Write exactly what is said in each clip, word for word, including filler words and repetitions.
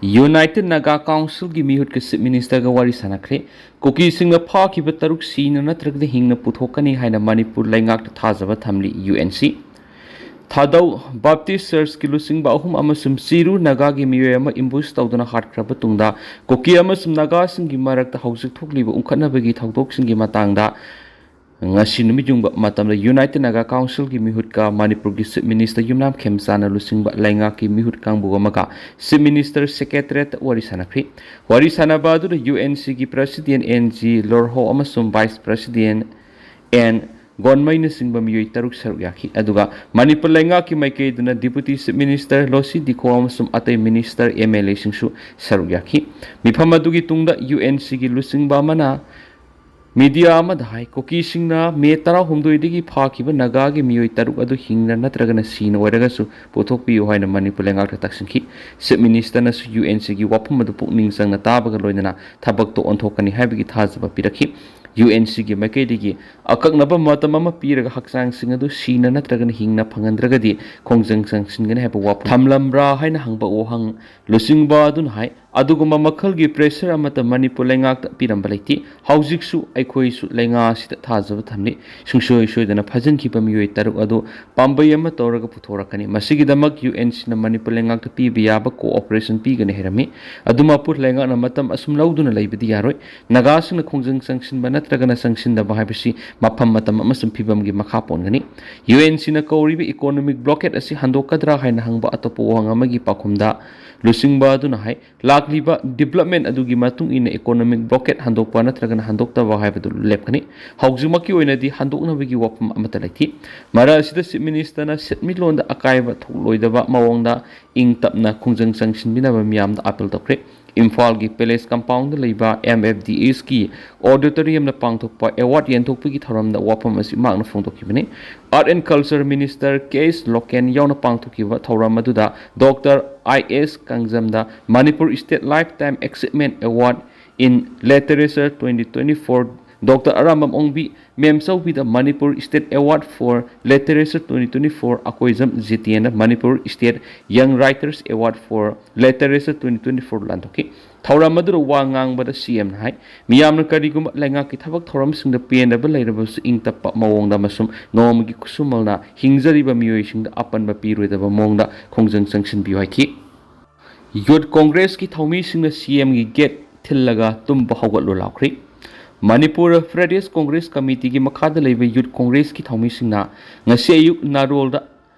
United Naga Councilꯒꯤ ꯃꯤꯍꯨꯠꯀ Chief Ministerꯒ ꯋꯥꯔꯤ ꯁꯥꯟꯅꯈ꯭ꯔꯦ꯫ ꯀꯨꯀꯤꯁꯤꯡꯅ ꯐꯥꯈꯤꯕ ꯇꯔꯨꯛ ꯁꯤꯅ ꯅꯠꯇ꯭ꯔꯒꯗꯤ ꯍꯤꯡꯅ ꯄꯨꯊꯣꯛꯀꯅꯤ ꯍꯥꯏꯅ ꯃꯅꯤꯄꯨꯔ ꯂꯩꯉꯥꯛꯇ ꯊꯥꯖꯕ ꯊꯝꯂꯤ U N C꯫ ꯊꯥꯗꯧ Baptist Churchꯀꯤ ꯂꯨꯆꯤꯡꯕ ꯑꯍꯨꯝ ꯑꯃꯁꯨꯡ ꯆꯤꯔꯨ ꯅꯥꯒꯥꯒꯤ ꯃꯤꯑꯣꯏ ꯑꯃ ambush ꯇꯧꯗꯨꯅ ꯍꯥꯠꯈ꯭ꯔꯕ ꯇꯨꯡꯗ ꯀꯨꯀꯤ ꯑꯃꯁꯨꯡ ꯅꯥꯒꯥꯁꯤꯡꯒꯤ ꯃꯔꯛꯇ ꯍꯧꯖꯤꯛ ꯊꯣꯛꯂꯤꯕ ꯎꯪꯈꯠꯅꯕꯒꯤ ꯊꯧꯗꯣꯛꯁꯤꯡꯒꯤ ꯃꯇꯥꯡꯗ ꯉꯁꯤ ꯅꯨꯃꯤꯠ ꯌꯨꯡꯕ ꯃꯇꯝꯗ United Naga Councilꯒꯤ ꯃꯤꯍꯨꯠꯀ ꯃꯅꯤꯄꯨꯔꯒꯤ Chief Minister ꯌꯨꯝꯅꯥꯝ ꯈꯦꯝꯆꯥꯅ ꯂꯨꯆꯤꯡꯕ ꯂꯩꯉꯥꯛꯀꯤ ꯃꯤꯍꯨꯠ ꯀꯥꯡꯕꯨ ꯑꯃꯒ Chief Minister Secretariatꯇ ꯋꯥꯔꯤ ꯁꯥꯟꯅꯈ꯭ꯔꯤ꯫ ꯋꯥꯔꯤ ꯁꯥꯟꯅꯕ ꯑꯗꯨꯗ U N Cꯒꯤ President N G Lorho ꯑꯃꯁꯨꯡ Vice President N ꯒꯣꯟꯃꯩꯅꯆꯤꯡꯕ ꯃꯤꯑꯣꯏ ꯇꯔꯨꯛ ꯁꯔꯨꯛ ꯌꯥꯈꯤ꯫ ꯑꯗꯨꯒ ꯃꯅꯤꯄꯨꯔ ꯂꯩꯉꯥꯛꯀꯤ ꯃꯥꯏꯀꯩꯗꯨꯅ Deputy Chief Minister ꯂꯣꯁꯤ ꯗꯤꯈꯣ ꯑꯃꯁꯨꯡ ꯑꯇꯩ Minister, M L Aꯁꯤꯡꯁꯨ ꯁꯔꯨꯛ ꯌꯥꯈꯤ꯫ ꯃꯤꯐꯝ ꯑꯗꯨꯒꯤ ꯇꯨꯡꯗ U N Cꯒꯤ ꯂꯨꯆꯤꯡꯕ ꯑꯃꯅ media ꯑꯃꯗ ꯍꯥꯏ, ꯀꯨꯀꯤꯁꯤꯡꯅ ꯃꯦ ꯇꯔꯥꯍꯨꯝꯗꯣꯏꯗꯒꯤ ꯐꯥꯈꯤꯕ ꯅꯥꯒꯥꯒꯤ ꯃꯤꯑꯣꯏ ꯇꯔꯨꯛ ꯑꯗꯨ ꯍꯤꯡꯅ ꯅꯠꯇ꯭ꯔꯒꯅ ꯁꯤꯅ ꯑꯣꯏꯔꯒꯁꯨ ꯄꯨꯊꯣꯛꯄꯤꯌꯨ ꯍꯥꯏꯅ ꯃꯅꯤꯄꯨꯔ ꯂꯩꯉꯥꯛꯇ ꯇꯛꯁꯤꯟꯈꯤ꯫ Chief Ministerꯅꯁꯨ U N Cꯒꯤ ꯋꯥꯐꯝ ꯑꯗꯨ ꯄꯨꯛꯅꯤꯡ ꯆꯪꯅ ꯇꯥꯕꯒ ꯂꯣꯏꯅꯅ ꯊꯕꯛꯇꯣ ꯑꯣꯟꯊꯣꯛꯀꯅꯤ ꯍꯥꯏꯕꯒꯤ ꯊꯥꯖꯕ ꯄꯤꯔꯛꯈꯤ꯫ U N Cꯒꯤ ꯃꯥꯏꯀꯩꯗꯒꯤ ꯑꯀꯛꯅꯕ ꯃꯇꯝ ꯑꯃ ꯄꯤꯔꯒ ꯍꯛꯆꯥꯡꯁꯤꯡ ꯑꯗꯨ ꯁꯤꯅ ꯅꯠꯇ꯭ꯔꯒꯅ ꯍꯤꯡꯅ ꯐꯪꯍꯟꯗ꯭ꯔꯒꯗꯤ ꯈꯣꯡꯖꯪ ꯆꯪꯁꯤꯟꯒꯅꯤ ꯍꯥꯏꯕ ꯋꯥꯐꯝ ꯊꯝꯂꯝꯕ꯭ꯔꯥ ꯍꯥꯏꯅ ꯍꯪꯕ ꯋꯥꯍꯪ ꯂꯨꯆꯤꯡꯕ ꯑꯗꯨꯅ ꯍꯥꯏ, ꯑꯗꯨꯒꯨꯝꯕ ꯃꯈꯜꯒꯤ pressure ꯑꯃꯠꯇ ꯃꯅꯤꯄꯨꯔ ꯂꯩꯉꯥꯛꯇ ꯄꯤꯔꯝꯕ ꯂꯩꯇꯦ꯫ ꯍꯧꯖꯤꯛꯁꯨ ꯑꯩꯈꯣꯏꯁꯨ ꯂꯩꯉꯥꯛ ꯑꯁꯤꯗ ꯊꯥꯖꯕ ꯊꯝꯂꯤ꯫ ꯁꯨꯡꯁꯣꯏ ꯁꯣꯏꯗꯅ ꯐꯥꯖꯤꯟꯈꯤꯕ ꯃꯤꯑꯣꯏ ꯇꯔꯨꯛ ꯑꯗꯨ ꯄꯥꯝꯕꯩ ꯑꯃ ꯇꯧꯔꯒ ꯄꯨꯊꯣꯔꯛꯀꯅꯤ꯫ ꯃꯁꯤꯒꯤꯗꯃꯛ U N Cꯅ ꯃꯅꯤꯄꯨꯔ ꯂꯩꯉꯥꯛꯇ ꯄꯤꯕ ꯌꯥꯕ cooperation ꯄꯤꯒꯅꯤ ꯍꯥꯏꯔꯝꯃꯤ꯫ ꯑꯗꯨꯃꯛꯄꯨ ꯂꯩꯉꯥꯛꯅ ꯃꯇꯝ ꯑꯁꯨꯝ ꯂꯧꯗꯨꯅ ꯂꯩꯕꯗꯤ ꯌꯥꯔꯣꯏ꯫ ꯅꯥꯒꯥꯁꯤꯡꯅ ꯈꯣꯡꯖꯪ ꯆꯪꯁꯤꯟꯕ ꯅꯠꯇ꯭ꯔꯒꯅ ꯆꯪꯁꯤꯟꯗꯕ ꯍꯥꯏꯕꯁꯤ ꯃꯐꯝ, ꯃꯇꯝ ꯑꯃꯁꯨꯡ ꯐꯤꯕꯝꯒꯤ ꯃꯈꯥ ꯄꯣꯟꯒꯅꯤ꯫ U N Cꯅ ꯀꯧꯔꯤꯕ economic blockade ꯑꯁꯤ ꯍꯟꯗꯣꯛꯀꯗ꯭ꯔꯥ ꯍꯥꯏꯅ ꯍꯪꯕ ꯑꯇꯣꯞꯄ ꯋꯥꯍꯪ ꯑꯃꯒꯤ ꯄꯥꯎꯈꯨꯝꯗ ꯂꯨꯆꯤꯡꯕ ꯑꯗꯨꯅ ꯍꯥꯏ, ꯂꯥꯛꯂꯤꯕ development ꯑꯗꯨꯒꯤ ꯃꯇꯨꯡ ꯏꯟꯅ economic blockade ꯍꯟꯗꯣꯛꯄ ꯅꯠꯇ꯭ꯔꯒꯅ ꯍꯟꯗꯣꯛꯇꯕ ꯍꯥꯏꯕꯗꯨ ꯂꯦꯞꯀꯅꯤ꯫ ꯍꯧꯖꯤꯛꯃꯛꯀꯤ ꯑꯣꯏꯅꯗꯤ ꯍꯟꯗꯣꯛꯅꯕꯒꯤ ꯋꯥꯐꯝ ꯑꯃꯠꯇ ꯂꯩꯇꯦ꯫ ꯃꯔꯛ ꯑꯁꯤꯗ Chief Ministerꯅ ꯁꯦꯟꯃꯤꯠꯂꯣꯟꯗ ꯑꯀꯥꯏꯕ ꯊꯣꯛꯂꯣꯏꯗꯕ ꯃꯑꯣꯡꯗ ꯏꯪ ꯇꯞꯅ ꯈꯣꯡꯖꯪ ꯆꯪꯁꯤꯟꯕꯤꯅꯕ ꯃꯤꯌꯥꯝꯗ appeal ꯇꯧꯈ꯭ꯔꯦ꯫ ꯏꯝꯐꯥꯜꯒꯤ Palace Compoundꯗ ꯂꯩꯕ M F D Hꯀꯤ auditoriumꯗ ꯄꯥꯡꯊꯣꯛꯄ award ꯌꯦꯟꯊꯣꯛꯄꯒꯤ ꯊꯧꯔꯝꯗ ꯋꯥꯐꯝ ꯑꯁꯤ ꯃꯍꯥꯛꯅ ꯐꯣꯡꯗꯣꯛꯈꯤꯕꯅꯤ꯫ Art and Culture Minister K S Loken ꯌꯥꯎꯅ ꯄꯥꯡꯊꯣꯛꯈꯤꯕ ꯊꯧꯔꯝ ꯑꯗꯨꯗ Doctor I S ꯀꯥꯡꯖꯝꯗ Manipur State Lifetime Achievement Award in Literature twenty twenty-four Doctor Arambam Ongbi, Mem Chowbida Manipur State Award for Literature twenty twenty-four, Akoijam Jitendra Manipur State Young Writers Award for Literature twenty twenty-four ꯂꯥꯟꯊꯣꯛꯈꯤ꯫ ꯊꯧꯔꯝ ꯑꯗꯨꯗ ꯋꯥ ꯉꯥꯡꯕꯗ ꯁꯤ ꯑꯦꯝꯅ ꯍꯥꯏ, ꯃꯤꯌꯥꯝꯅ ꯀꯔꯤꯒꯨꯝꯕ ꯂꯩꯉꯥꯛꯀꯤ ꯊꯕꯛ ꯊꯧꯔꯝꯁꯤꯡꯗ ꯄꯦꯟꯗꯕ ꯂꯩꯔꯕꯁꯨ ꯏꯪ ꯇꯞꯄ ꯃꯑꯣꯡꯗ ꯑꯃꯁꯨꯡ ꯅꯣꯡꯃꯒꯤ ꯈꯨꯠꯁꯨꯃꯜꯅ ꯍꯤꯡꯖꯔꯤꯕ ꯃꯤꯑꯣꯏꯁꯤꯡꯗ ꯑꯄꯟꯕ ꯄꯤꯔꯣꯏꯗꯕ ꯃꯑꯣꯡꯗ ꯈꯣꯡꯖꯪ ꯆꯪꯁꯤꯟꯕꯤꯌꯨ ꯍꯥꯏꯈꯤ꯫ ꯌꯨꯠ ꯀꯣꯡꯒ꯭ꯔꯦꯁꯀꯤ ꯊꯧꯃꯤꯁꯤꯡꯅ ꯁꯤ ꯑꯦꯝꯒꯤ ꯒꯦꯠ ꯊꯤꯜꯂꯒ ꯇꯨꯝꯕ ꯍꯧꯒꯠꯂꯨ ꯂꯥꯎꯈ꯭ꯔꯤ꯫ ꯃꯅꯤꯄꯨꯔ ꯄ꯭ꯔꯗꯦꯁ ꯀꯣꯡꯒ꯭ꯔꯦꯁ ꯀꯃꯤꯇꯤꯒꯤ ꯃꯈꯥꯗ ꯂꯩꯕ ꯌꯨꯠ ꯀꯣꯡꯒ꯭ꯔꯦꯁꯀꯤ ꯊꯧꯃꯤꯁꯤꯡꯅ ꯉꯁꯤ ꯑꯌꯨꯛ ꯅꯥꯔꯣꯜꯗ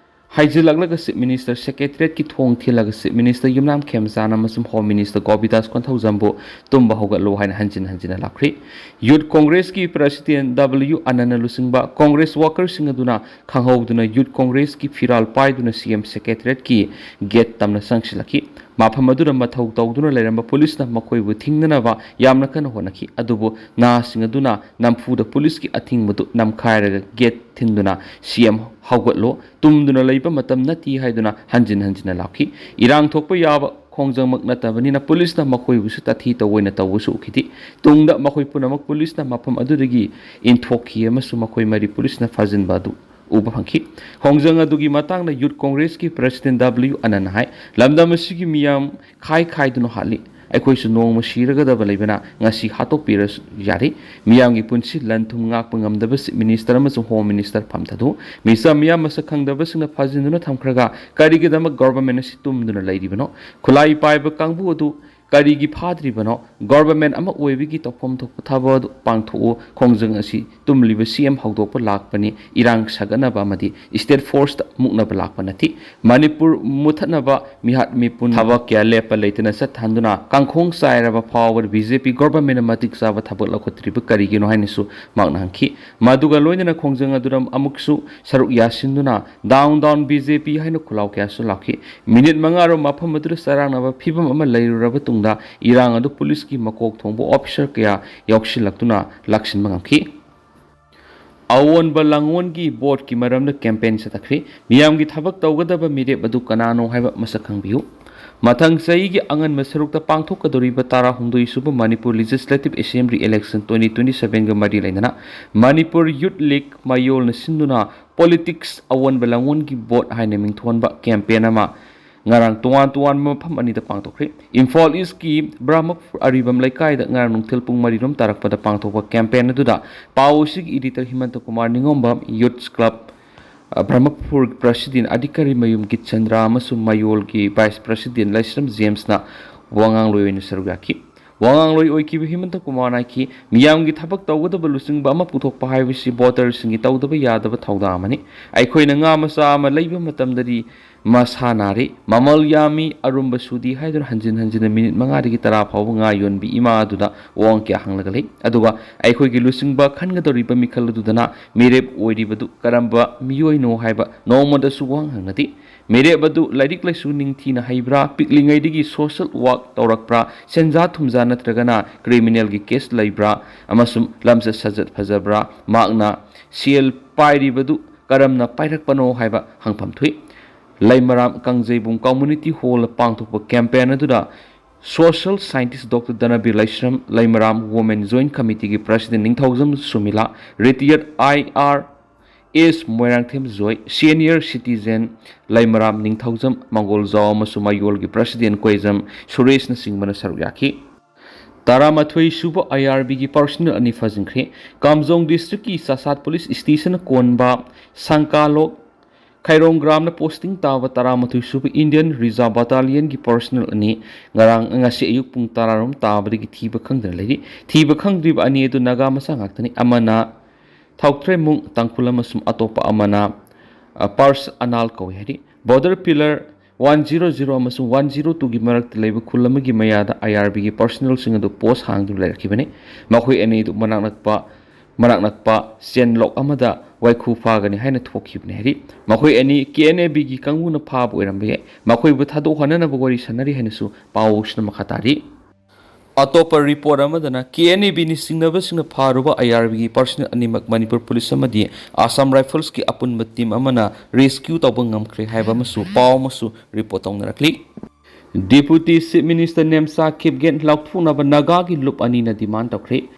ꯍꯥꯏꯖꯤꯜꯂꯛꯂꯒ ꯆꯤꯞ ꯃꯤꯅꯤꯁꯇꯔ ꯁꯦꯀ꯭ꯔꯦꯇꯔꯤꯌꯦꯠꯀꯤ ꯊꯣꯡ ꯊꯤꯜꯂꯒ ꯆꯤꯞ ꯃꯤꯅꯤꯁꯇꯔ ꯌꯨꯝꯅꯥꯝ ꯈꯦꯝꯆꯥꯟ ꯑꯃꯁꯨꯡ ꯍꯣꯝ ꯃꯤꯅꯤꯁꯇꯔ ꯒꯣꯄꯤꯗꯥꯁ ꯀꯣꯟꯊꯧꯖꯝꯕꯨ ꯇꯨꯝꯕ ꯍꯧꯒꯠꯂꯨ ꯍꯥꯏꯅ ꯍꯟꯖꯤꯟ ꯍꯟꯖꯤꯟꯅ ꯂꯥꯎꯈ꯭ꯔꯤ꯫ ꯌꯨꯠ ꯀꯣꯡꯒ꯭ꯔꯦꯁꯀꯤ ꯄ꯭ꯔꯁꯤꯗꯦꯟ ꯗꯕ꯭ꯂꯤꯌꯨ ꯑꯅꯟꯅ ꯂꯨꯆꯤꯡꯕ ꯀꯣꯡꯒ꯭ꯔꯦꯁ ꯋꯥꯀꯔꯁꯤꯡ ꯑꯗꯨꯅ ꯈꯪꯍꯧꯗꯨꯅ ꯌꯨꯠ ꯀꯣꯡꯒ꯭ꯔꯦꯁꯀꯤ ꯐꯤꯔꯥꯜ ꯄꯥꯏꯗꯨꯅ ꯁꯤ ꯑꯦꯝ ꯁꯦꯀ꯭ꯔꯦꯇꯔꯤꯌꯦꯠꯀꯤ ꯒꯦꯠ ꯇꯝꯅ ꯆꯪꯁꯤꯜꯂꯛꯈꯤ꯫ ꯃꯐꯝ ꯑꯗꯨꯗ ꯃꯊꯧ ꯇꯧꯗꯨꯅ ꯂꯩꯔꯝꯕ ꯄꯨꯂꯤꯁꯅ ꯃꯈꯣꯏꯕꯨ ꯊꯤꯡꯅꯅꯕ ꯌꯥꯝꯅ ꯀꯟꯅ ꯍꯣꯠꯅꯈꯤ, ꯑꯗꯨꯕꯨ ꯅꯍꯥꯁꯤꯡ ꯑꯗꯨꯅ ꯅꯝꯐꯨꯗ ꯄꯨꯂꯤꯁꯀꯤ ꯑꯊꯤꯡꯕꯗꯨ ꯅꯝꯈꯥꯏꯔꯒ ꯒꯦꯠ ꯊꯤꯟꯗꯨꯅ ꯁꯤ ꯑꯦꯝ ꯍꯧꯒꯠꯂꯣ, ꯇꯨꯝꯗꯨꯅ ꯂꯩꯕ ꯃꯇꯝ ꯅꯠꯇꯦ ꯍꯥꯏꯗꯨꯅ ꯍꯟꯖꯤꯟ ꯍꯟꯖꯤꯟꯅ ꯂꯥꯎꯈꯤ꯫ ꯏꯔꯥꯡ ꯊꯣꯛꯄ ꯌꯥꯕ ꯈꯣꯡꯖꯪꯃꯛ ꯅꯠꯇꯕꯅꯤꯅ ꯄꯨꯂꯤꯁꯅ ꯃꯈꯣꯏꯕꯨꯁꯨ ꯇꯥꯊꯤ ꯇꯧꯑꯣꯏꯅ ꯇꯧꯕꯁꯨ ꯎꯈꯤꯗꯦ꯫ ꯇꯨꯡꯗ ꯃꯈꯣꯏ ꯄꯨꯝꯅꯃꯛ ꯄꯨꯂꯤꯁꯅ ꯃꯐꯝ ꯑꯗꯨꯗꯒꯤ ꯏꯟꯊꯣꯛꯈꯤ ꯑꯃꯁꯨꯡ ꯃꯈꯣꯏ ꯃꯔꯤ ꯄꯨꯂꯤꯁꯅ ꯐꯥꯖꯤꯟꯕ ꯑꯗꯨ ꯎꯕ ꯐꯪꯈꯤ꯫ ꯈꯣꯡꯖꯪ ꯑꯗꯨꯒꯤ ꯃꯇꯥꯡꯗ ꯌꯨꯠ ꯀꯣꯡꯒ꯭ꯔꯦꯁꯀꯤ ꯄ꯭ꯔꯁꯤꯗꯦꯟ ꯗꯕ꯭ꯂꯤꯌꯨ ꯑꯅꯟꯅ ꯍꯥꯏ, ꯂꯝꯗꯝ ꯑꯁꯤꯒꯤ ꯃꯤꯌꯥꯝ ꯈꯥꯏ ꯈꯥꯏꯗꯨꯅ ꯍꯥꯠꯂꯤ꯫ ꯑꯩꯈꯣꯏꯁꯨ ꯅꯣꯡꯃ ꯁꯤꯔꯒꯗꯕ ꯂꯩꯕꯅ ꯉꯁꯤ ꯍꯥꯠꯇꯣꯛꯄꯤꯔꯁꯨ ꯌꯥꯔꯤ꯫ ꯃꯤꯌꯥꯝꯒꯤ ꯄꯨꯟꯁꯤ ꯂꯟ ꯊꯨꯝ ꯉꯥꯛꯄ ꯉꯝꯗꯕ ꯆꯤꯞ ꯃꯤꯅꯤꯁꯇꯔ ꯑꯃꯁꯨꯡ ꯍꯣꯝ ꯃꯤꯅꯤꯁꯇꯔ ꯐꯝꯊꯗꯨ ꯃꯤꯆꯝ ꯃꯤꯌꯥꯝ ꯃꯁꯛ ꯈꯪꯗꯕꯁꯤꯡꯅ ꯐꯥꯖꯤꯟꯗꯨꯅ ꯊꯝꯈ꯭ꯔꯒ ꯀꯔꯤꯒꯤꯗꯃꯛ ꯒꯣꯚꯔꯟꯃꯦꯟ ꯑꯁꯤ ꯇꯨꯝꯗꯨꯅ ꯂꯩꯔꯤꯕꯅꯣ? ꯈꯨꯠꯂꯥꯏ ꯄꯥꯏꯕ ꯀꯥꯡꯕꯨ ꯑꯗꯨ ꯀꯔꯤꯒꯤ ꯐꯥꯗ꯭ꯔꯤꯕꯅꯣ? ꯒꯣꯚꯔꯟꯃꯦꯟ ꯑꯃ ꯑꯣꯏꯕꯒꯤ ꯇꯧꯐꯝ ꯊꯣꯛꯄ ꯊꯕꯛ ꯑꯗꯨ ꯄꯥꯡꯊꯣꯛꯎ꯫ ꯈꯣꯡꯖꯪ ꯑꯁꯤ ꯇꯨꯝꯂꯤꯕ ꯁꯤ ꯑꯦꯝ ꯍꯧꯗꯣꯛꯄ ꯂꯥꯛꯄꯅꯤ꯫ ꯏꯔꯥꯡ ꯁꯥꯒꯠꯅꯕ ꯑꯃꯗꯤ ꯁ꯭ꯇꯦꯠ ꯐꯣꯔꯁꯇ ꯃꯨꯛꯅꯕ ꯂꯥꯛꯄ ꯅꯠꯇꯦ꯫ ꯃꯅꯤꯄꯨꯔ ꯃꯨꯊꯠꯅꯕ ꯃꯤꯍꯥꯠ ꯃꯤꯄꯨꯟ ꯊꯕꯛ ꯀꯌꯥ ꯂꯦꯞꯄ ꯂꯩꯇꯅ ꯆꯠꯊꯍꯟꯗꯨꯅ ꯀꯥꯡꯈꯣꯡ ꯆꯥꯏꯔꯕ ꯐꯥꯎꯕꯗ ꯕꯤ ꯖꯦ ꯄꯤ ꯒꯣꯚꯔꯟꯃꯦꯟꯅ ꯃꯇꯤꯛ ꯆꯥꯕ ꯊꯕꯛ ꯂꯧꯈꯠꯇ꯭ꯔꯤꯕ ꯀꯔꯤꯒꯤꯅꯣ ꯍꯥꯏꯅꯁꯨ ꯃꯍꯥꯛꯅ ꯍꯪꯈꯤ꯫ ꯃꯗꯨꯒ ꯂꯣꯏꯅꯅ ꯈꯣꯡꯖꯪ ꯑꯗꯨꯗ ꯑꯃꯨꯛꯁꯨ ꯁꯔꯨꯛ ꯌꯥꯁꯤꯟꯗꯨꯅ "Down, down ꯕꯤ ꯖꯦ ꯄꯤ" ꯍꯥꯏꯅ ꯈꯨꯜꯂꯥꯎ ꯀꯌꯥꯁꯨ ꯂꯥꯎꯈꯤ꯫ ꯃꯤꯅꯤꯠ ꯃꯉꯥꯔꯣꯝ ꯃꯐꯝ ꯑꯗꯨꯗ ꯆꯔꯥꯡꯅꯕ ꯐꯤꯕꯝ ꯑꯃ ꯂꯩꯔꯨꯔꯕ ꯇꯨꯡꯗ ꯏꯔꯥꯡ ꯑꯗꯨ ꯄꯨꯂꯤꯁꯀꯤ ꯃꯀꯣꯛ ꯊꯣꯡꯕ ꯑꯣꯐꯤꯁꯔ ꯀꯌꯥ ꯌꯥꯎꯁꯤꯜꯂꯛꯇꯨꯅ ꯂꯥꯛꯁꯤꯟꯕ ꯉꯝꯈꯤ꯫ ꯑꯑꯣꯟꯕ ꯂꯥꯡꯑꯣꯟꯒꯤ ꯚꯣꯠꯀꯤ ꯃꯔꯝꯗ ꯀꯦꯝꯄꯦꯟ ꯆꯠꯊꯈ꯭ꯔꯤ꯫ ꯃꯤꯌꯥꯝꯒꯤ ꯊꯕꯛ ꯇꯧꯒꯗꯕ ꯃꯤꯔꯦꯞ ꯑꯗꯨ ꯀꯅꯥꯅꯣ ꯍꯥꯏꯕ ꯃꯁꯛ ꯈꯪꯕꯤꯌꯨ꯫ ꯃꯊꯪ ꯆꯍꯤꯒꯤ ꯑꯉꯟꯕ ꯁꯔꯨꯛꯇ ꯄꯥꯡꯊꯣꯛꯀꯗꯧꯔꯤꯕ ꯇꯔꯥꯍꯨꯝꯗꯣꯏ ꯁꯨꯕ Manipur Legislative Assembly Election twenty twenty seven ꯒ ꯃꯔꯤ ꯂꯩꯅꯅ ꯃꯅꯤꯄꯨꯔ Youth League ꯃꯌꯣꯜꯅ ꯁꯤꯟꯗꯨꯅ Politics ꯑꯑꯣꯟꯕ ꯂꯥꯡꯑꯣꯟꯒꯤ ꯚꯣꯠ ꯍꯥꯏꯅ ꯃꯤꯡꯊꯣꯟꯕ campaign ꯑꯃ ꯉꯔꯥꯡ ꯇꯣꯉꯥꯟ ꯇꯣꯉꯥꯟꯕ ꯃꯐꯝ ꯑꯅꯤꯗ ꯄꯥꯡꯊꯣꯛꯈ꯭ꯔꯦ꯫ ꯏꯝꯐꯥꯜ ꯏꯁꯀꯤ ꯕ꯭ꯔꯍꯃꯄꯨꯔ ꯑꯔꯤꯕꯝ ꯂꯩꯀꯥꯏꯗ ꯉꯔꯥꯡ ꯅꯨꯡꯊꯤꯜ ꯄꯨꯡ ꯃꯔꯤꯔꯣꯝ ꯇꯥꯔꯛꯄꯗ ꯄꯥꯡꯊꯣꯛꯄ campaign ꯑꯗꯨꯗ ꯄꯥꯎ ꯑꯁꯤꯒꯤ editor ꯍꯤꯃꯟꯇ ꯀꯨꯃꯥꯔ ꯅꯤꯉꯣꯝꯕꯝ, Youth Club, ꯑ, ꯕ꯭ꯔꯍꯃꯄꯨꯔ President ꯑꯗꯤꯀꯥꯔꯤ ꯃꯌꯨꯝ ꯒꯤꯠꯆꯟꯗ꯭ꯔ ꯑꯃꯁꯨꯡ ꯃꯌꯣꯜꯒꯤ Vice President ꯂꯥꯏꯁ꯭ꯔꯝ ꯖꯦꯝꯁꯅ ꯋꯥꯉꯥꯡꯂꯣꯏ ꯑꯣꯏꯅ ꯁꯔꯨꯛ ꯌꯥꯈꯤ꯫ ꯋꯥꯉꯥꯡꯂꯣꯏ ꯑꯣꯏꯈꯤꯕ ꯍꯤꯃꯟꯇ ꯀꯨꯃꯥꯔꯅ ꯍꯥꯏꯈꯤ, ꯃꯤꯌꯥꯝꯒꯤ ꯊꯕꯛ ꯇꯧꯒꯗꯕ ꯂꯨꯆꯤꯡꯕ ꯑꯃ ꯄꯨꯊꯣꯛꯄ ꯍꯥꯏꯕꯁꯤ voterꯁꯤꯡꯒꯤ ꯇꯧꯗꯕ ꯌꯥꯗꯕ ꯊꯧꯗꯥꯡ ꯑꯃꯅꯤ꯫ ꯑꯩꯈꯣꯏꯅ ꯉꯥ ꯃꯆꯥ ꯑꯃ ꯂꯩꯕ ꯃꯇꯝꯗꯗꯤ ꯃꯁꯥ ꯅꯥꯔꯤ, ꯃꯃꯜ ꯌꯥꯝꯃꯤ, ꯑꯔꯨꯝꯕ ꯁꯨꯗꯦ ꯍꯥꯏꯗꯨꯅ ꯍꯟꯖꯤꯟ ꯍꯟꯖꯤꯟꯅ ꯃꯤꯅꯤꯠ ꯃꯉꯥꯗꯒꯤ ꯇꯔꯥ ꯐꯥꯎꯕ ꯉꯥ ꯌꯣꯟꯕꯤ ꯏꯃꯥ ꯑꯗꯨꯗ ꯋꯥꯍꯪ ꯀꯌꯥ ꯍꯪꯂꯒ ꯂꯩ꯫ ꯑꯗꯨꯒ ꯑꯩꯈꯣꯏꯒꯤ ꯂꯨꯆꯤꯡꯕ ꯈꯟꯒꯗꯧꯔꯤꯕ ꯃꯤꯈꯜ ꯑꯗꯨꯗꯅ ꯃꯤꯔꯦꯞ ꯑꯣꯏꯔꯤꯕꯗꯨ ꯀꯔꯝꯕ ꯃꯤꯑꯣꯏꯅꯣ ꯍꯥꯏꯕ ꯅꯣꯡꯃꯗꯁꯨ ꯋꯥꯍꯪ ꯍꯪꯅꯗꯦ꯫ ꯃꯤꯔꯦꯞ ꯑꯗꯨ ꯂꯥꯏꯔꯤꯛ ꯂꯥꯏꯁꯨ ꯅꯤꯡꯊꯤꯅ ꯍꯩꯕ꯭ꯔꯥ, ꯄꯤꯛꯂꯤꯉꯩꯗꯒꯤ social work ꯇꯧꯔꯛꯄ꯭ꯔꯥ, ꯁꯦꯟꯖꯥ ꯊꯨꯝꯖꯥ ꯅꯠꯇ꯭ꯔꯒꯅ criminalꯒꯤ case ꯂꯩꯕ꯭ꯔꯥ ꯑꯃꯁꯨꯡ ꯂꯝꯆꯠ ꯁꯥꯖꯠ ꯐꯖꯕ꯭ꯔꯥ, ꯃꯍꯥꯛꯅ ꯁꯦꯜ ꯄꯥꯏꯔꯤꯕꯗꯨ ꯀꯔꯝꯅ ꯄꯥꯏꯔꯛꯄꯅꯣ ꯍꯥꯏꯕ ꯍꯪꯐꯝ ꯊꯣꯛꯏ꯫ ꯂꯩꯃꯔꯥꯝ ꯀꯥꯡꯖꯩꯕꯨꯡ Community Hallꯗ ꯄꯥꯡꯊꯣꯛꯄ campaign ꯑꯗꯨꯗ Social Scientist Doctor ꯙꯅꯕꯤꯔ ꯂꯥꯏꯁ꯭ꯔꯝ, ꯂꯩꯃꯔꯥꯝ Women Joint Committeeꯒꯤ President ꯅꯤꯡꯊꯧꯖꯝ ꯁꯨꯃꯤꯂꯥ, Retired IRS ꯃꯣꯏꯔꯥꯡꯊꯦꯝ ꯖꯣꯏ, Senior Citizen ꯂꯩꯃꯔꯥꯝ ꯅꯤꯡꯊꯧꯖꯝ ꯃꯪꯒꯣꯜꯖꯥꯎ ꯑꯃꯁꯨꯡ ꯃꯌꯣꯜꯒꯤ President ꯀꯣꯏꯖꯝ ꯁꯨꯔꯦꯁꯅꯆꯤꯡꯕꯅ ꯁꯔꯨꯛ ꯌꯥꯈꯤ꯫ ꯇꯔꯥꯃꯥꯊꯣꯏ ꯁꯨꯕ IRBꯒꯤ personnel ꯑꯅꯤ ꯐꯥꯖꯤꯟꯈ꯭ꯔꯦ꯫ ꯀꯥꯝꯖꯣꯡ districtꯀꯤ ꯆꯥꯁꯥꯠ police stationꯅ ꯀꯣꯟꯕ ꯁꯪꯀꯥꯂꯣꯛ ꯈꯩꯔꯣꯡ ꯒ꯭ꯔꯥꯝꯗ posting ꯇꯥꯕ ꯇꯔꯥꯃꯥꯊꯣꯏ ꯁꯨꯕ Indian Reserve Battalionꯒꯤ personnel ꯑꯅꯤ ꯉꯔꯥꯡ, ꯉꯁꯤ ꯑꯌꯨꯛ ꯄꯨꯡ ꯇꯔꯥꯔꯣꯝ ꯇꯥꯕꯗꯒꯤ ꯊꯤꯕ ꯈꯪꯗꯅ ꯂꯩꯔꯤ꯫ ꯊꯤꯕ ꯈꯪꯗ꯭ꯔꯤꯕ ꯑꯅꯤ ꯑꯗꯨ ꯅꯥꯒꯥ ꯃꯆꯥ ꯉꯥꯛꯇꯅꯤ꯫ ꯑꯃꯅ ꯊꯥꯎꯊ꯭ꯔꯦꯃꯨꯡ ꯇꯥꯡꯈꯨꯜ ꯑꯃꯁꯨꯡ ꯑꯇꯣꯞꯄ ꯑꯃꯅ, ꯑ, ꯄꯥꯔꯁ ꯑꯅꯥꯜ ꯀꯧꯏ ꯍꯥꯏꯔꯤ꯫ Border pillar one zero zero ꯑꯃꯁꯨꯡ one zero twoꯒꯤ ꯃꯔꯛꯇ ꯂꯩꯕ ꯈꯨꯜ ꯑꯃꯒꯤ ꯃꯌꯥꯗ IRBꯒꯤ personnelꯁꯤꯡ ꯑꯗꯨ post ꯍꯥꯡꯗꯨꯅ ꯂꯩꯔꯛꯈꯤꯕꯅꯤ꯫ ꯃꯈꯣꯏ ꯑꯅꯤ ꯑꯗꯨ ꯃꯅꯥꯛ ꯅꯛꯄ, ꯃꯅꯥꯛ ꯅꯛꯄ chain lock ꯑꯃꯗ ꯋꯥꯏꯈꯨ ꯐꯥꯒꯅꯤ ꯍꯥꯏꯅ ꯊꯣꯛꯈꯤꯕꯅꯤ ꯍꯥꯏꯔꯤ꯫ ꯃꯈꯣꯏ ꯑꯅꯤ KNABꯒꯤ ꯀꯥꯡꯕꯨꯅ ꯐꯥꯕ ꯑꯣꯏꯔꯝꯕ ꯌꯥꯏ꯫ ꯃꯈꯣꯏꯕꯨ ꯊꯥꯗꯣꯛꯍꯟꯅꯅꯕ ꯋꯥꯔꯤ ꯁꯥꯟꯅꯔꯤ ꯍꯥꯏꯅꯁꯨ ꯄꯥꯎꯁꯤꯅ ꯃꯈꯥ ꯇꯥꯔꯤ꯫ ꯑꯇꯣꯞꯄ report ꯑꯃꯗꯅ KNABꯅ ꯆꯤꯡꯅꯕꯁꯤꯡꯅ ꯐꯥꯔꯨꯕ IRBꯒꯤ personnel ꯑꯅꯤꯃꯛ ꯃꯅꯤꯄꯨꯔ police ꯑꯃꯗꯤ Assam Riflesꯀꯤ ꯑꯄꯨꯟꯕ team ꯑꯃꯅ rescue ꯇꯧꯕ ꯉꯝꯈ꯭ꯔꯦ ꯍꯥꯏꯕ ꯑꯃꯁꯨ ꯄꯥꯎ ꯑꯃꯁꯨ report ꯇꯧꯅꯔꯛꯂꯤ꯫ Deputy Chief Minister Nemcha Kipgen ꯂꯧꯊꯣꯛꯅꯕ ꯅꯥꯒꯥꯒꯤ ꯂꯨꯞ ꯑꯅꯤꯅ demand ꯇꯧꯈ꯭ꯔꯦ꯫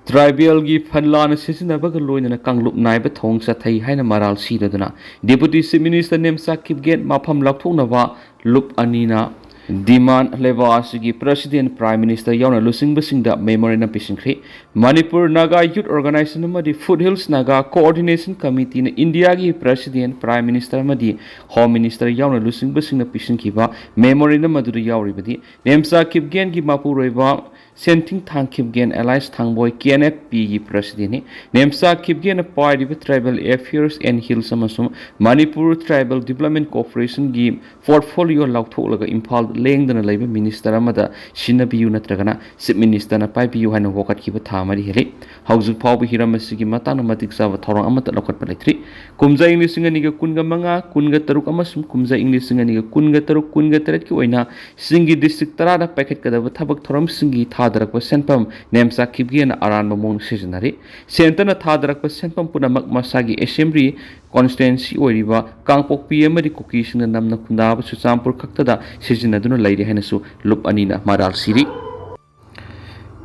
Tribal ꯒꯤ ꯐꯟ ꯂꯥꯟꯅ ꯁꯤꯖꯤꯟꯅꯕꯒ ꯂꯣꯏꯅꯅ ꯀꯥꯡꯂꯨꯞ ꯅꯥꯏꯕ ꯊꯧꯑꯣꯡ ꯆꯠꯊꯩ ꯍꯥꯏꯅ ꯃꯔꯥꯜ ꯁꯤꯗꯗꯨꯅ Deputy Chief Minister Nemcha Kipgen ꯃꯐꯝ ꯂꯧꯊꯣꯛꯅꯕ ꯂꯨꯞ ꯑꯅꯤꯅ demand ꯂꯩꯕꯥꯛ ꯑꯁꯤꯒꯤ President, Prime Minister ꯌꯥꯎꯅ ꯂꯨꯆꯤꯡꯕꯁꯤꯡꯗ memorandum ꯄꯤꯁꯤꯟꯈ꯭ꯔꯦ꯫ Manipur Naga Youth Organization ꯑꯃꯗꯤ Foothills Naga Coordination Committee ꯅ ꯏꯟꯗꯤꯌꯥꯒꯤ President, Prime Minister ꯑꯃꯗꯤ Home Minister ꯌꯥꯎꯅ ꯂꯨꯆꯤꯡꯕꯁꯤꯡꯅ ꯄꯤꯁꯤꯟꯈꯤꯕ memorandum ꯑꯗꯨꯗ ꯌꯥꯎꯔꯤꯕꯗꯤ ꯅꯦꯝꯆꯥ ꯀꯤꯞꯒꯦꯟꯒꯤ ꯃꯄꯨꯔꯣꯏꯕ ꯁꯦꯟꯊꯤꯡ ꯊꯥꯡ Kipgen alias ꯊꯥꯡꯕꯣꯏ, K and F ꯄꯤꯒꯤ President ꯅꯤ꯫ ꯅꯦꯝꯆꯥ ꯀꯤꯞꯒꯦꯟꯅ ꯄꯥꯏꯔꯤꯕ Tribal Affairs and Hills ꯑꯃꯁꯨꯡ ꯃꯅꯤꯄꯨꯔ Tribal Development Corporation ꯒꯤ portfolio ꯂꯧꯊꯣꯛꯂꯒ ꯏꯝꯐꯥꯜꯗ ꯂꯦꯡꯗꯅ ꯂꯩꯕ Minister ꯑꯃꯗ ꯁꯤꯟꯅꯕꯤꯌꯨ ꯅꯠꯇ꯭ꯔꯒꯅ Chief Minister ꯅ ꯄꯥꯏꯕꯤꯌꯨ ꯍꯥꯏꯅ ꯋꯥꯀꯠꯈꯤꯕ ꯊꯥ ꯃꯔꯤ ꯍꯦꯜꯂꯤ꯫ ꯍꯧꯖꯤꯛ ꯐꯥꯎꯕ ꯍꯤꯔꯝ ꯑꯁꯤꯒꯤ ꯃꯇꯥꯡꯗ ꯃꯇꯤꯛ ꯆꯥꯕ ꯊꯧꯔꯥꯡ ꯑꯃꯠꯇ ꯂꯧꯈꯠꯄ ꯂꯩꯇ꯭ꯔꯤ꯫ ꯀꯨꯝꯖꯥ ꯏꯪ ꯂꯤꯁꯤꯡ ꯑꯅꯤꯒ ꯀꯨꯟꯒ ꯃꯉꯥ, ꯀꯨꯟꯒ ꯇꯔꯨꯛ ꯑꯃꯁꯨꯡ ꯀꯨꯝꯖꯥ ꯏꯪ ꯂꯤꯁꯤꯡ ꯑꯅꯤꯒ ꯀꯨꯟꯒ ꯇꯔꯨꯛ, ꯀꯨꯟꯒ ꯇꯔꯦꯠꯀꯤ ꯑꯣꯏꯅ ꯆꯤꯡꯒꯤ district ꯇꯔꯥꯗ ꯄꯥꯏꯈꯠꯀꯗꯕ ꯊꯕꯛ ꯊꯧꯔꯝꯁꯤꯡꯒꯤ ꯊꯥꯗꯔꯛꯄ ꯁꯦꯟꯐꯝ ꯅꯦꯝꯆꯥ ꯀꯤꯞꯒꯦꯟꯅ ꯑꯔꯥꯟꯕ ꯃꯑꯣꯡꯗ ꯁꯤꯖꯤꯟꯅꯔꯤ꯫ Centre ꯅ ꯊꯥꯗꯔꯛꯄ ꯁꯦꯟꯐꯝ ꯄꯨꯝꯅꯃꯛ ꯃꯁꯥꯒꯤ assembly constituency ꯑꯣꯏꯔꯤꯕ ꯀꯥꯡꯄꯣꯛꯄꯤ ꯑꯃꯗꯤ ꯀꯨꯀꯤꯁꯤꯡꯅ ꯅꯝꯅ ꯈꯨꯟꯗꯥꯕ ꯆꯨꯔꯆꯥꯟꯄꯨꯔ ꯈꯛꯇꯗ ꯁꯤꯖꯤꯟꯅꯗꯨꯅ ꯂꯩꯔꯤ ꯍꯥꯏꯅꯁꯨ ꯂꯨꯞ ꯑꯅꯤꯅ ꯃꯔꯥꯜ ꯁꯤꯔꯤ꯫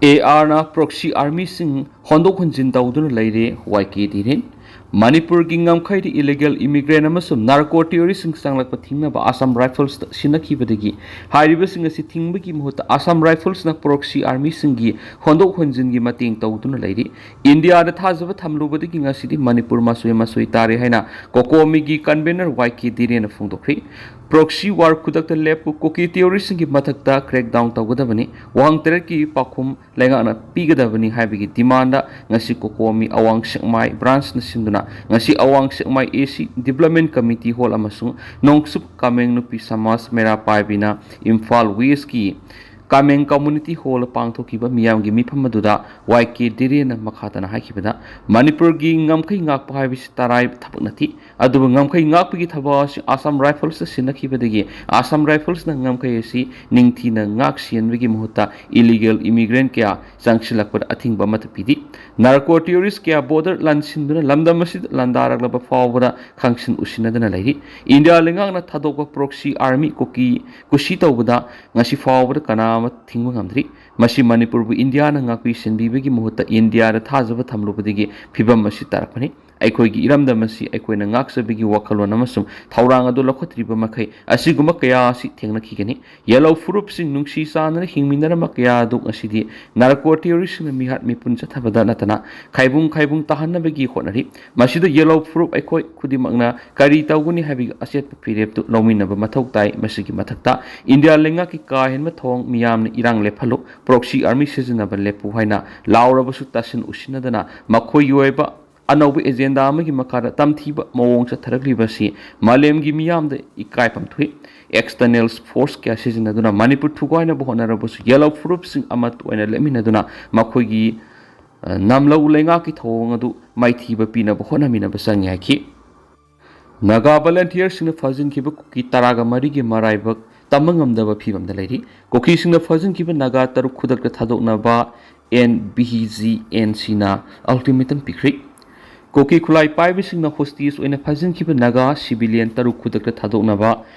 ꯑꯦ ꯑꯥꯔ ꯅ proxy army ꯁꯤꯡ ꯍꯣꯟꯗꯣꯛ ꯍꯣꯟꯖꯤꯟ ꯇꯧꯗꯨꯅ ꯂꯩꯔꯦ, ꯋꯥꯏ ꯀꯦ ꯙꯤꯔꯦꯟ꯫ ꯃꯅꯤꯄꯨꯔꯒꯤ ꯉꯝꯈꯩꯗ illegal immigrant ꯑꯃꯁꯨꯡ narco terrorist ꯁꯤꯡ ꯆꯪꯂꯛꯄ ꯊꯤꯡꯅꯕ ꯑꯁꯥꯝ Rifles ꯇ ꯁꯤꯟꯅꯈꯤꯕꯗꯒꯤ ꯍꯥꯏꯔꯤꯕꯁꯤꯡ ꯑꯁꯤ ꯊꯤꯡꯕꯒꯤ ꯃꯍꯨꯠꯇ ꯑꯁꯥꯝ Rifles ꯅ proxy army ꯁꯤꯡꯒꯤ ꯍꯣꯟꯗꯣꯛ ꯍꯣꯟꯖꯤꯟꯒꯤ ꯃꯇꯦꯡ ꯇꯧꯗꯨꯅ ꯂꯩꯔꯤ꯫ ꯏꯟꯗꯤꯌꯥꯗ ꯊꯥꯖꯕ ꯊꯝꯂꯨꯕꯗꯒꯤ ꯉꯁꯤꯗꯤ ꯃꯅꯤꯄꯨꯔ ꯃꯆꯣꯏ ꯃꯆꯣꯏ ꯇꯥꯔꯦ ꯍꯥꯏꯅ COCOMI ꯒꯤ convener ꯋꯥꯏ ꯀꯦ ꯙꯤꯔꯦꯟꯅ ꯐꯣꯡꯗꯣꯛꯈ꯭ꯔꯤ꯫ Proxy war ꯈꯨꯗꯛꯇ ꯂꯦꯞꯄꯨ, ꯀꯨꯀꯤ terrorist ꯁꯤꯡꯒꯤ ꯃꯊꯛꯇ crackdown ꯇꯧꯒꯗꯕꯅꯤ, ꯋꯥꯍꯪ ꯇꯔꯦꯠꯀꯤ ꯄꯥꯎꯈꯨꯝ ꯂꯩꯉꯥꯛꯅ ꯄꯤꯒꯗꯕꯅꯤ ꯍꯥꯏꯕꯒꯤ demand ꯉꯁꯤ COCOMI ꯑꯋꯥꯡ ꯁꯦꯛꯃꯥꯏ branch ꯅ ꯁꯤꯟꯗꯨꯅ ꯉꯁꯤ ꯑꯋꯥꯡ ꯁꯦꯛꯃꯥꯏ A C Development Committee Hall ꯑꯃꯁꯨꯡ ꯅꯣꯡꯆꯨꯞ ꯀꯥꯃꯦꯡ ꯅꯨꯄꯤ ꯁꯃꯥꯖ ꯃꯩꯔꯥ ꯄꯥꯏꯕꯤꯅ ꯏꯝꯐꯥꯜ West ꯀꯤ ꯀꯥꯃꯦꯡ ꯀꯝꯃ꯭ꯌꯨꯅꯤꯇꯤ ꯍꯣꯜꯗ ꯄꯥꯡꯊꯣꯛꯈꯤꯕ ꯃꯤꯌꯥꯝꯒꯤ ꯃꯤꯐꯝ ꯑꯗꯨꯗ ꯋꯥꯏ ꯀꯦ ꯗꯤꯔꯦꯟꯅ ꯃꯈꯥ ꯇꯥꯅ ꯍꯥꯏꯈꯤꯕꯗ, ꯃꯅꯤꯄꯨꯔꯒꯤ ꯉꯝꯈꯩ ꯉꯥꯛꯄ ꯍꯥꯏꯕꯁꯤ ꯇꯔꯥꯏꯕ ꯊꯕꯛ ꯅꯠꯇꯦ꯫ ꯑꯗꯨꯕꯨ ꯉꯝꯈꯩ ꯉꯥꯛꯄꯒꯤ ꯊꯕꯛ ꯑꯁꯤ ꯑꯁꯥꯝ ꯔꯥꯏꯐꯜꯁꯇ ꯁꯤꯟꯅꯈꯤꯕꯗꯒꯤ, ꯑꯁꯥꯝ ꯔꯥꯏꯐꯜꯁꯅ ꯉꯝꯈꯩ ꯑꯁꯤ ꯅꯤꯡꯊꯤꯅ ꯉꯥꯛ ꯁꯦꯟꯕꯒꯤ ꯃꯍꯨꯠꯇ ꯏꯂꯤꯒꯦꯜ ꯏꯃꯤꯒ꯭ꯔꯦꯟ ꯀꯌꯥ ꯆꯪꯁꯤꯜꯂꯛꯄꯗ ꯑꯊꯤꯡꯕ ꯑꯃꯠꯇ ꯄꯤꯔꯤ꯫ ꯅꯥꯔꯀꯣ ꯇꯦꯔꯣꯔꯤꯁ ꯀꯌꯥ ꯕꯣꯔꯗꯔ ꯂꯥꯟꯁꯤꯟꯗꯨꯅ ꯂꯝꯗꯝ ꯑꯁꯤꯗ ꯂꯥꯟꯗꯥꯔꯛꯂꯕ ꯐꯥꯎꯕꯗ ꯈꯪꯁꯤꯟ ꯎꯁꯤꯟꯅꯗꯅ ꯂꯩꯔꯤ꯫ ꯏꯟꯗꯤꯌꯥ ꯂꯩꯉꯥꯛꯅ ꯊꯥꯗꯣꯛꯄ ꯄ꯭ꯔꯣꯛꯁꯤ ꯑꯥꯔꯃꯤ ꯀꯨꯀꯤ ꯀꯨꯁꯤ ꯇꯧꯕꯗ ꯉꯁꯤ ꯐꯥꯎꯕꯗ ꯀꯅꯥ ꯑꯃ ꯊꯤꯡꯕ ꯉꯝꯗ꯭ꯔꯤ꯫ ꯃꯁꯤ ꯃꯅꯤꯄꯨꯔꯕꯨ ꯏꯟꯗꯤꯌꯥꯅ ꯉꯥꯛꯄꯤ ꯁꯦꯟꯕꯤꯕꯒꯤ ꯃꯍꯨꯠꯇ ꯏꯟꯗꯤꯌꯥꯗ ꯊꯥꯖꯕ ꯊꯝꯂꯨꯕꯗꯒꯤ ꯐꯤꯚꯝ ꯑꯁꯤ ꯇꯥꯔꯛꯄꯅꯤ꯫ ꯑꯩꯈꯣꯏꯒꯤ ꯏꯔꯝꯗꯝ ꯑꯁꯤ ꯑꯩꯈꯣꯏꯅ ꯉꯥꯛꯆꯕꯒꯤ ꯋꯥꯈꯜꯂꯣꯟ ꯑꯃꯁꯨꯡ ꯊꯧꯔꯥꯡ ꯑꯗꯨ ꯂꯧꯈꯠꯇ꯭ꯔꯤꯕ ꯃꯈꯩ ꯑꯁꯤꯒꯨꯝꯕ ꯀꯌꯥ ꯑꯁꯤ ꯊꯦꯡꯅꯈꯤꯒꯅꯤ꯫ ꯌꯦꯜꯍꯧ ꯐꯨꯔꯨꯞꯁꯤꯡ ꯅꯨꯡꯁꯤ ꯆꯥꯟꯅꯅ ꯍꯤꯡꯃꯤꯟꯅꯔꯝꯕ ꯀꯌꯥ ꯑꯗꯨ ꯉꯁꯤꯗꯤ ꯅꯥꯔꯀꯣ ꯇꯦꯔꯣꯔꯤꯁꯁꯤꯡꯅ ꯃꯤꯍꯥꯠ ꯃꯤꯄꯨꯟ ꯆꯠꯊꯕꯗ ꯅꯠꯇꯅ ꯈꯥꯏꯕꯨꯡ ꯈꯥꯏꯕꯨꯡ ꯇꯥꯍꯟꯅꯕꯒꯤ ꯍꯣꯠꯅꯔꯤ꯫ ꯃꯁꯤꯗ ꯌꯦꯜꯍꯧ ꯐꯨꯔꯨꯞ ꯑꯩꯈꯣꯏ ꯈꯨꯗꯤꯡꯃꯛꯅ ꯀꯔꯤ ꯇꯧꯒꯅꯤ ꯍꯥꯏꯕꯒꯤ ꯑꯆꯦꯠꯄ ꯐꯤꯔꯦꯞꯇꯨ ꯂꯧꯃꯤꯟꯅꯕ ꯃꯊꯧ ꯇꯥꯏ꯫ ꯃꯁꯤꯒꯤ ꯃꯊꯛꯇ ꯏꯟꯗꯤꯌꯥ ꯂꯩꯉꯥꯛꯀꯤ ꯀꯥ ꯍꯦꯟꯕ ꯊꯧꯑꯣꯡ ꯃꯤꯌꯥꯝꯅ ꯏꯔꯥꯡ ꯂꯦꯞꯍꯜꯂꯨ, ꯄ꯭ꯔꯣꯛꯁꯤ ꯑꯥꯔꯃꯤ ꯁꯤꯖꯤꯟꯅꯕ ꯂꯦꯞꯄꯨ ꯍꯥꯏꯅ ꯂꯥꯎꯔꯕꯁꯨ ꯇꯥꯁꯤꯟ ꯎꯁꯤꯟꯅꯗꯅ ꯃꯈꯣꯏꯒꯤ ꯑꯣꯏꯕ ꯑꯅꯧꯕ ꯑꯦꯖꯦꯟꯗꯥ ꯑꯃꯒꯤ ꯃꯈꯥꯗ ꯇꯝꯊꯤꯕ ꯃꯑꯣꯡ ꯆꯠꯊꯔꯛꯂꯤꯕ ꯑꯁꯤ ꯃꯥꯂꯦꯝꯒꯤ ꯃꯤꯌꯥꯝꯗ ꯏꯀꯥꯏꯐꯝ ꯊꯣꯛꯏ꯫ ꯑꯦꯛꯁꯇꯔꯅꯦꯜ ꯐꯣꯔꯁ ꯀꯌꯥ ꯁꯤꯖꯤꯟꯅꯗꯨꯅ ꯃꯅꯤꯄꯨꯔ ꯊꯨꯒꯥꯏꯅꯕ ꯍꯣꯠꯅꯔꯕꯁꯨ ꯌꯦꯜꯍꯧ ꯐꯨꯔꯨꯞꯁꯤꯡ ꯑꯃꯠꯇ ꯑꯣꯏꯅ ꯂꯦꯞꯃꯤꯟꯅꯗꯨꯅ ꯃꯈꯣꯏꯒꯤ, ꯑ, ꯅꯝꯂꯧ ꯂꯩꯉꯥꯛꯀꯤ ꯊꯧꯑꯣꯡ ꯑꯗꯨ ꯃꯥꯏꯊꯤꯕ ꯄꯤꯅꯕ ꯍꯣꯠꯅꯃꯤꯟꯅꯕ ꯆꯪꯏ ꯍꯥꯏꯈꯤ꯫ ꯅꯥꯒꯥ ꯚꯣꯂꯟꯇꯤꯌꯔꯁꯤꯡꯅ ꯐꯥꯖꯤꯟꯈꯤꯕ ꯀꯨꯀꯤ ꯇꯔꯥꯒ ꯃꯔꯤꯒꯤ ꯃꯔꯥꯏꯕꯛ ꯇꯝꯕ ꯉꯝꯗꯕ ꯐꯤꯕꯝꯗ ꯂꯩꯔꯤ꯫ ꯀꯨꯀꯤꯁꯤꯡꯅ ꯐꯥꯖꯤꯟꯈꯤꯕ ꯅꯥꯒꯥ ꯇꯔꯨꯛ ꯈꯨꯗꯛꯇ ꯊꯥꯗꯣꯛꯅꯕ ꯑꯦꯟ ꯚꯤ ꯖꯤ ꯑꯦꯟ ꯁꯤꯅ ꯑꯜꯇꯤꯃꯦꯇꯝ ꯄꯤꯈ꯭ꯔꯤ꯫ ꯀꯨꯀꯤ ꯈꯨꯠꯂꯥꯏ ꯄꯥꯏꯕꯁꯤꯡꯅ ꯍꯣꯁꯇꯦꯖ ꯑꯣꯏꯅ ꯐꯥꯖꯤꯟꯈꯤꯕ ꯅꯥꯒꯥ ꯁꯤꯚꯤꯂꯤꯌꯟ ꯇꯔꯨꯛ ꯈꯨꯗꯛꯇ ꯊꯥꯗꯣꯛꯅꯕ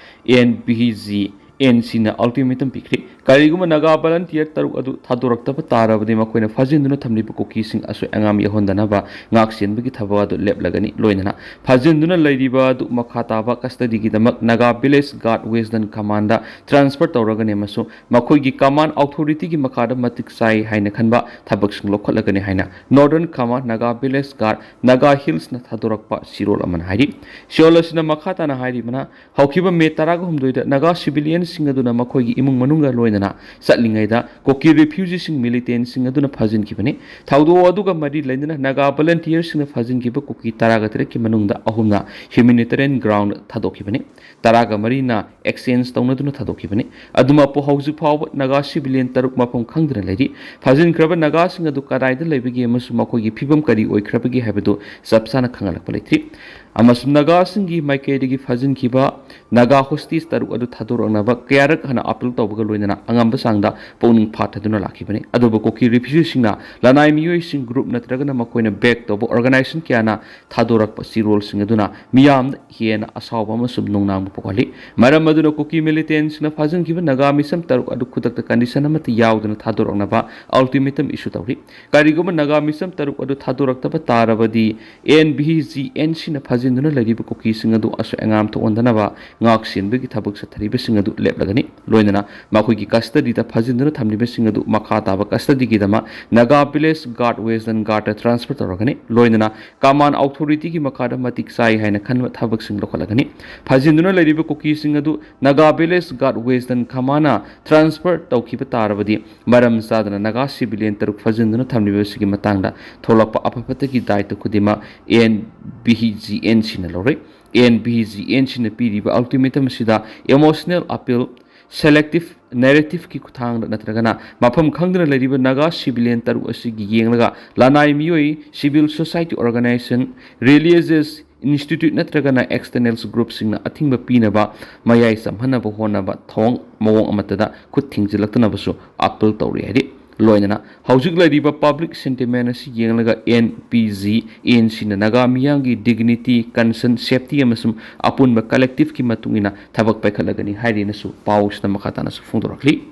ꯑꯦꯟ ꯚꯤ ꯖꯤ ꯑꯦꯟ ꯁꯤꯅ ꯑꯜꯇꯤꯃꯦꯇꯝ ꯄꯤꯈ꯭ꯔꯤ꯫ ꯀꯔꯤꯒꯨꯝꯕ ꯅꯥꯒꯥ ꯚꯣꯂꯟꯇꯤꯌꯔ ꯇꯔꯨꯛ ꯑꯗꯨ ꯊꯥꯗꯣꯔꯛꯇꯕ ꯇꯥꯔꯕꯗꯤ ꯃꯈꯣꯏꯅ ꯐꯥꯖꯤꯟꯗꯨꯅ ꯊꯝꯂꯤꯕ ꯀꯨꯀꯤꯁꯤꯡ ꯑꯁꯣꯏ ꯑꯉꯥꯝ ꯌꯥꯎꯍꯟꯗꯅꯕ ꯉꯥꯛ ꯁꯦꯟꯕꯒꯤ ꯊꯕꯛ ꯑꯗꯨ ꯂꯦꯞꯂꯒꯅꯤ꯫ ꯂꯣꯏꯅꯅ ꯐꯥꯖꯤꯟꯗꯨꯅ ꯂꯩꯔꯤꯕ ꯑꯗꯨ ꯃꯈꯥ ꯇꯥꯕ ꯀꯁꯇꯗꯤꯒꯤꯗꯃꯛ Naga village guard western command transfer ꯇꯧꯔꯒꯅꯤ ꯑꯃꯁꯨꯡ ꯃꯈꯣꯏꯒꯤ ꯀꯃꯥꯟ ꯑꯣꯊꯣꯔꯤꯇꯤꯒꯤ ꯃꯈꯥꯗ ꯃꯇꯤꯛ ꯆꯥꯏ ꯍꯥꯏꯅ ꯈꯟꯕ ꯊꯕꯛꯁꯤꯡ ꯂꯧꯈꯠꯂꯒꯅꯤ ꯍꯥꯏꯅ northern command Naga village guard Naga ꯍꯤꯜꯁꯅ ꯊꯥꯗꯣꯔꯛꯄ ꯆꯦꯔꯣꯜ ꯑꯃꯅ ꯍꯥꯏꯔꯤ꯫ ꯁꯤꯑꯣꯜ ꯑꯁꯤꯅ ꯃꯈꯥ ꯇꯥꯅ ꯍꯥꯏꯔꯤꯕꯅ, ꯍꯧꯈꯤꯕ ꯃꯦ ꯇꯔꯥꯒ ꯍꯨꯝꯗꯣꯏꯗ ꯅꯥꯒꯥ ꯁꯤꯚꯤꯂꯤꯌꯟ ꯁꯤꯡ ꯑꯗꯨꯅ ꯃꯈꯣꯏꯒꯤ ꯏꯃꯨꯡ ꯃꯅꯨꯡꯒ ꯂꯣꯏꯅꯅ ꯆꯠꯂꯤꯉꯩꯗ ꯀꯨꯀꯤ ꯔꯤꯐ꯭ꯌꯨꯖꯤꯁꯤꯡ, ꯃꯤꯂꯤꯇꯦꯟꯁꯤꯡ ꯑꯗꯨꯅ ꯐꯥꯖꯤꯟꯈꯤꯕꯅꯤ꯫ ꯊꯧꯗꯣꯛ ꯑꯗꯨꯒ ꯃꯔꯤ ꯂꯩꯅꯅ ꯅꯥꯒꯥ ꯚꯣꯂꯟꯇꯤꯌꯔꯁꯤꯡꯅ ꯐꯥꯖꯤꯟꯈꯤꯕ ꯀꯨꯀꯤ ꯇꯔꯥꯒ ꯇꯔꯦꯠꯀꯤ ꯃꯅꯨꯡꯗ ꯑꯍꯨꯝꯅ ꯍ꯭ꯌꯨꯃꯦꯅꯤꯇꯦꯔꯤꯌꯟ ꯒ꯭ꯔꯥꯎꯟꯗ ꯊꯥꯗꯣꯛꯈꯤꯕꯅꯤ꯫ ꯇꯔꯥꯒ ꯃꯔꯤꯅ ꯑꯦꯛꯁꯆꯦꯟꯖ ꯇꯧꯅꯗꯨꯅ ꯊꯥꯗꯣꯛꯈꯤꯕꯅꯤ꯫ ꯑꯗꯨꯃꯛꯄꯨ ꯍꯧꯖꯤꯛ ꯐꯥꯎꯕ ꯅꯥꯒꯥ ꯁꯤꯚꯤꯂꯤꯌꯟ ꯇꯔꯨꯛ ꯃꯐꯝ ꯈꯪꯗꯅ ꯂꯩꯔꯤ꯫ ꯐꯥꯖꯤꯟꯈ꯭ꯔꯕ ꯅꯥꯒꯥꯁꯤꯡ ꯑꯗꯨ ꯀꯗꯥꯏꯗ ꯂꯩꯕꯒꯦ ꯑꯃꯁꯨꯡ ꯃꯈꯣꯏꯒꯤ ꯐꯤꯕꯝ ꯀꯔꯤ ꯑꯣꯏꯈ꯭ꯔꯕꯒꯦ ꯍꯥꯏꯕꯗꯨ ꯆꯞ ꯆꯥꯅ ꯈꯪꯍꯜꯂꯛꯄ ꯂꯩꯇ꯭ꯔꯤ꯫ ꯑꯃꯁꯨꯡ ꯅꯥꯒꯥꯁꯤꯡꯒꯤ ꯃꯥꯏꯀꯩꯗꯒꯤ ꯐꯥꯖꯤꯟꯈꯤꯕ ꯅꯥꯒꯥ ꯍꯣꯁꯇꯦꯖ ꯇꯔꯨꯛ ꯑꯗꯨ ꯊꯥꯗꯣꯔꯛꯅꯕ ꯀꯌꯥꯔꯛ ꯍꯟꯅ ꯑꯥꯄꯤꯜ ꯇꯧꯕꯒ ꯂꯣꯏꯅꯅ ꯑꯉꯝꯕ ꯆꯥꯡꯗ ꯄꯨꯛꯅꯤꯡ ꯐꯥꯊꯗꯨꯅ ꯂꯥꯛꯈꯤꯕꯅꯤ꯫ ꯑꯗꯨꯕꯨ ꯀꯨꯀꯤ ꯔꯤꯐ꯭ꯌꯨꯖꯤꯁꯤꯡꯅ ꯂꯅꯥꯏ ꯃꯤꯑꯣꯏꯁꯤꯡ, ꯒ꯭ꯔꯨꯞ ꯅꯠꯇ꯭ꯔꯒꯅ ꯃꯈꯣꯏꯅ ꯕꯦꯛ ꯇꯧꯕ ꯑꯣꯔꯒꯅꯥꯏꯖꯦꯁꯟ ꯀꯌꯥꯅ ꯊꯥꯗꯣꯔꯛꯄ ꯆꯤꯔꯣꯜꯁꯤꯡ ꯑꯗꯨꯅ ꯃꯤꯌꯥꯝꯗ ꯍꯦꯟꯅ ꯑꯁꯥꯎꯕ ꯑꯃꯁꯨꯡ ꯅꯨꯡꯅꯥꯡꯕ ꯄꯣꯛꯍꯜꯂꯤ꯫ ꯃꯔꯝ ꯑꯗꯨꯅ ꯀꯨꯀꯤ ꯃꯤꯂꯤꯇꯦꯟꯁꯤꯡꯅ ꯐꯥꯖꯤꯟꯈꯤꯕ ꯅꯥꯒꯥ ꯃꯤꯁꯝ ꯇꯔꯨꯛ ꯑꯗꯨ ꯈꯨꯗꯛꯇ ꯀꯟꯗꯤꯁꯟ ꯑꯃꯠꯇ ꯌꯥꯎꯗꯅ ꯊꯥꯗꯣꯔꯛꯅꯕ ꯑꯜꯇꯤꯃꯦꯇꯝ ꯏꯁꯨ ꯇꯧꯔꯤ꯫ ꯀꯔꯤꯒꯨꯝꯕ ꯅꯥꯒꯥ ꯃꯤꯁꯝ ꯇꯔꯨꯛ ꯑꯗꯨ ꯊꯥꯗꯣꯔꯛꯇꯕ ꯇꯥꯔꯕꯗꯤ, ꯑꯦꯟ ꯚꯤ ꯖꯤ ꯑꯦꯟ ꯁꯤꯅ ꯐꯥꯖꯤꯟꯗꯨꯅ ꯂꯩꯔꯤꯕ ꯀꯨꯀꯤꯁꯤꯡ ꯑꯗꯨ ꯑꯁꯣꯏ ꯑꯉꯥꯝ ꯊꯣꯛꯍꯟꯗꯅꯕ ꯉꯥꯛ ꯁꯦꯟꯕꯒꯤ ꯊꯕꯛ ꯆꯠꯊꯔꯤꯕꯁꯤꯡ ꯑꯗꯨ ꯂꯦꯞꯂꯒꯅꯤ꯫ ꯂꯣꯏꯅꯅ ꯃꯈꯣꯏꯒꯤ ꯀꯁꯇꯗꯤꯗ ꯐꯥꯖꯤꯟꯗꯨꯅ ꯊꯝꯂꯤꯕꯁꯤꯡ ꯑꯗꯨ ꯃꯈꯥ ꯇꯥꯕ ꯀꯁꯇꯗꯤꯒꯤꯗꯃꯛ Naga village guard western ꯒꯥꯔꯗꯇ transfer ꯇꯧꯔꯒꯅꯤ꯫ ꯂꯣꯏꯅꯅ ꯀꯃꯥꯟ ꯑꯣꯊꯣꯔꯤꯇꯤꯒꯤ ꯃꯈꯥꯗ ꯃꯇꯤꯛ ꯆꯥꯏ ꯍꯥꯏꯅ ꯈꯟꯕ ꯊꯕꯛꯁꯤꯡ ꯂꯧꯈꯠꯂꯒꯅꯤ꯫ ꯐꯥꯖꯤꯟꯗꯨꯅ ꯂꯩꯔꯤꯕ ꯀꯨꯀꯤꯁꯤꯡ ꯑꯗꯨ Naga village guard western ꯀꯃꯥꯟꯅ transfer ꯇꯧꯈꯤꯕ ꯇꯥꯔꯕꯗꯤ, ꯃꯔꯝ ꯆꯥꯗꯅ ꯅꯥꯒꯥ ꯁꯤꯚꯤꯂꯤꯌꯟ ꯇꯔꯨꯛ ꯐꯥꯖꯤꯟꯗꯨꯅ ꯊꯝꯂꯤꯕ ꯑꯁꯤꯒꯤ ꯃꯇꯥꯡꯗ ꯊꯣꯛꯂꯛꯄ ꯑꯐ ꯐꯠꯇꯒꯤ ꯗꯥꯏꯇ ꯈꯨꯗꯤꯡꯃꯛ ꯑꯦꯟ ꯚꯤ ꯖꯤ ꯑꯦꯟ ꯁꯤꯅ ꯂꯧꯔꯣꯏ꯫ ꯑꯦꯟ ꯚꯤ ꯖꯤ ꯑꯦꯟ ꯁꯤꯅ ꯄꯤꯔꯤꯕ ꯑꯜꯇꯤꯃꯦꯇꯝ ꯑꯁꯤꯗ ꯏꯃꯣꯁꯅꯦꯜ ꯑꯄꯤꯜ, ꯁꯦꯂꯦꯛꯇꯤꯚ ꯅꯦꯔꯦꯇꯤꯚꯀꯤ ꯈꯨꯠꯊꯥꯡꯗ ꯅꯠꯇ꯭ꯔꯒꯅ ꯃꯐꯝ ꯈꯪꯗꯅ ꯂꯩꯔꯤꯕ ꯅꯥꯒꯥ ꯁꯤꯚꯤꯂꯤꯌꯟ ꯇꯔꯨꯛ ꯑꯁꯤꯒꯤ ꯌꯦꯡꯂꯒ ꯂꯅꯥꯏ ꯃꯤꯑꯣꯏ, civil society organisation, religious institute ꯅꯠꯇ꯭ꯔꯒꯅ ꯑꯦꯛꯁꯇꯔꯅꯦꯜꯁ ꯒ꯭ꯔꯨꯞꯁꯤꯡꯅ ꯑꯊꯤꯡꯕ ꯄꯤꯅꯕ ꯃꯌꯥꯏ ꯆꯝꯍꯟꯅꯕ ꯍꯣꯠꯅꯕ ꯊꯧꯑꯣꯡ ꯃꯑꯣꯡ ꯑꯃꯠꯇꯗ ꯈꯨꯠ ꯊꯤꯡꯖꯤꯜꯂꯛꯇꯅꯕꯁꯨ ꯑꯄꯤꯜ ꯇꯧꯔꯤ ꯍꯥꯏꯔꯤ꯫ ꯂꯣꯏꯅꯅ ꯍꯧꯖꯤꯛ ꯂꯩꯔꯤꯕ ꯄꯕ꯭ꯂꯤꯛ ꯁꯦꯟꯇꯤꯃꯦꯟ ꯑꯁꯤ ꯌꯦꯡꯂꯒ ꯑꯦꯟ ꯚꯤ ꯖꯤ ꯑꯦꯟ ꯁꯤꯅ ꯅꯥꯒꯥ ꯃꯤꯌꯥꯝꯒꯤ ꯗꯤꯒꯅꯤꯇꯤ, ꯀꯟꯁꯔꯟ, ꯁꯦꯐꯇꯤ ꯑꯃꯁꯨꯡ ꯑꯄꯨꯟꯕ ꯀꯂꯦꯛꯇꯤꯚꯀꯤ ꯃꯇꯨꯡ ꯏꯟꯅ ꯊꯕꯛ ꯄꯥꯏꯈꯠꯂꯒꯅꯤ ꯍꯥꯏꯔꯤꯅꯁꯨ ꯄꯥꯎꯁꯤꯗ ꯃꯈꯥ ꯇꯥꯅꯁꯨ ꯐꯣꯡꯗꯣꯔꯛꯂꯤ꯫